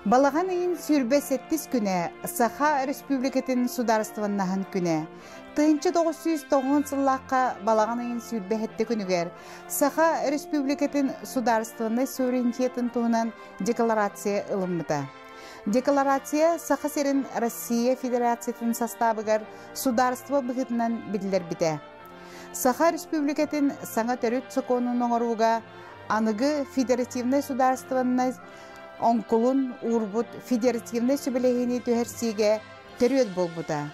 Балаҕан ыйын 27 күнэ Саха Республикатын судаарыстыбаннаһын күнэ. 1990 сыллаахха балаҕан ыйын 27 күнүгэр Саха Республикатын судаарыстыбаннай суверенитетын туһунан декларация ылыммыта. Декларация Саха сирин Россия Федерациятын састаабыгар судаарыстыба быһыытынан биллэрбитэ. Саха Республикатын саҥа төрүт сокуонун оҥорууга аныгы федеративнай судаарыстыбаннай оҥкулун уурбут федеративнай сүбэлэһиини түһэрсиигэ төрүөт буолбута.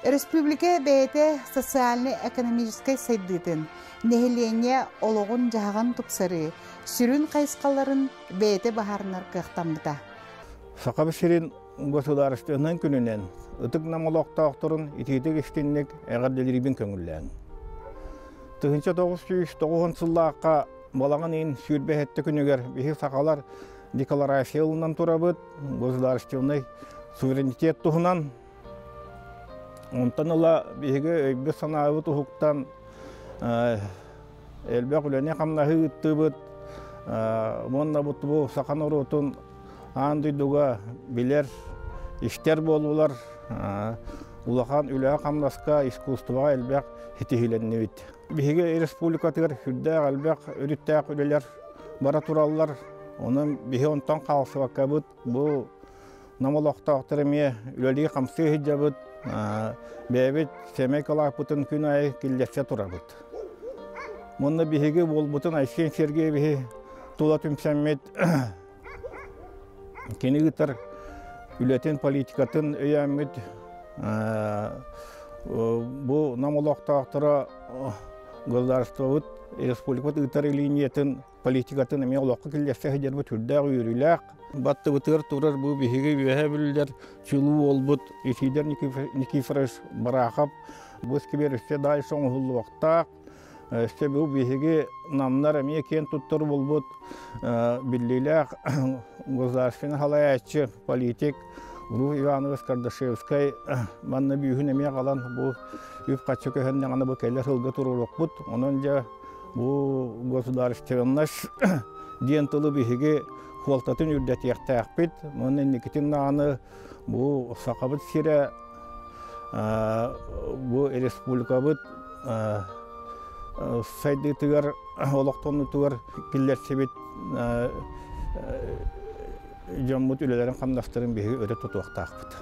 Республика бэйэтэ социальнай-экономическай сайдыытын, нэһилиэнньэ олоҕун-дьаһаҕын тупсарыы сүрүн хайысхаларын бэйэтэ быһаарынар кыахтаммыта. Саха сирин государственнай күнүнэн ытык нам олохтоохторун итиитик истинник эҕэрдэлиирбин көҥүллээн. 1990 сыллаахха балаҕан ыйын 27 күнүгэр биһи сахалар декларация ылынан турабыт государственный суверенитет туһунан. Онтон ыла биһиги өйбүт-санаабыт уһуктан элбэх үлэни-хамнаһы ыыттыбыт уонна бу саха норуотун аан дойдуга билэр, истэр буоллулар. Улахан үлэҕэ-хамнаска, искусствоҕа элбэх ситиһиилэннибит. Биһиги республикатыгар сүрдээх элбэх өрүттээх үлэлэр бара тураллар. Онон биһи онтон хаалсыбаккабыт бу Нам олохтоохтор эмиэ үлэлии-хамсыы сылдьабыт, бэйэбит сэмэй кылааппытын күн аайы киллэрсэ турабыт. Уонна биһиги буолбутун Айсен Сергеевиһи тула түмсэммит кини ыытар үлэтин, политикатын өйөөммүт бу Нам олохтоохторо государствобыт, республикабыт ыытар линиятын политикатын эмиэ олоххо киллэрсэ сылдьарбыт сүрдээх үөрүүлээх. Баттыбытыгар турар бу биһиги үөһэ бүллэр чулуу буолбут Исидор Никифорович Барахов бу искибиэр өссө дальше оҥоһуллуохтаах. Өссө бу биһиги намнар эмиэ киэн туттар буолбут биллиилээх государственный халайааччы, политик Руф Иванович Кардашевскай манна бүүһүн эмиэ аҕалан бу үп-харчы көһөннөҕүнэ бу кэлэр сылга туруоруохпут. Онон дьэ бу государственность диэн тылы биһиги суолтатын үрдэтиэхтээхпит. Уонна инникитин даҕаны бу Сахабыт сирэ бу республикабыт сайдыытыгар олохтонуутугар киллэрсибит дьоммут үлэлэрин-хамнастарын биһиги өрө тутуохтаахпыт.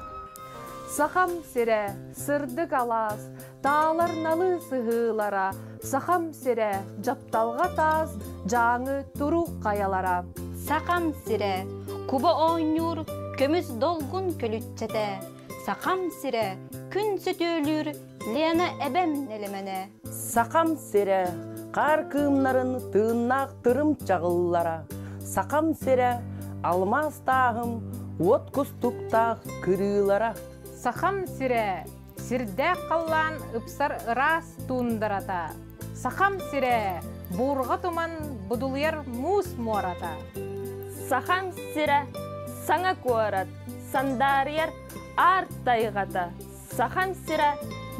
Сахам сирэ, сырдык алаас, таалар налы сыһыылара, Сахам сирэ, дьапталҕа таас, дьааҥы турук хайалара. Сахам сирэ, куба оонньуур, көмүс долгун көлүччэтэ. Сахам сирэ, күн сөтүөлүүр, Лена эбэм нэлэмэнэ. Сахам сирэ, хаар кыымнарын тыыннаах тырым чаҕыллара. Сахам сирэ, алмаас тааһым, уот кустуктаах кырыылара. Сахам сирэ, сирдээх халлаан ыпсар ыраас туундарата. Сахам сирэ, буурҕа туман будулуйар муус муората. Сахам сирэ, саҥа куорат, сандаарыйар аар тайҕата. Сахам сирэ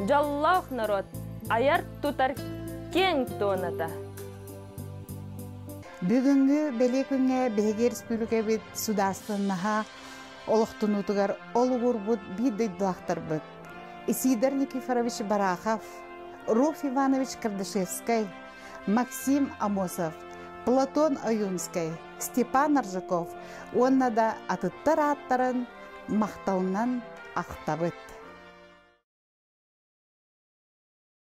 дьоллоох норуот айар-тутар киэҥ туоната. Бүгүҥҥү бэлиэ күҥҥэ биһиги республикабыт судаарыстыбаннаһа олохтонуутугар олугурбут биир дойдулаахтарбыт Исидор Никифорович Барахов, Руф Иванович Кардашевскай, Максим Амосов, Платон Ойунскай, Степан Аржаков уонна да атыттар ааттарын махталынан ахтабыт.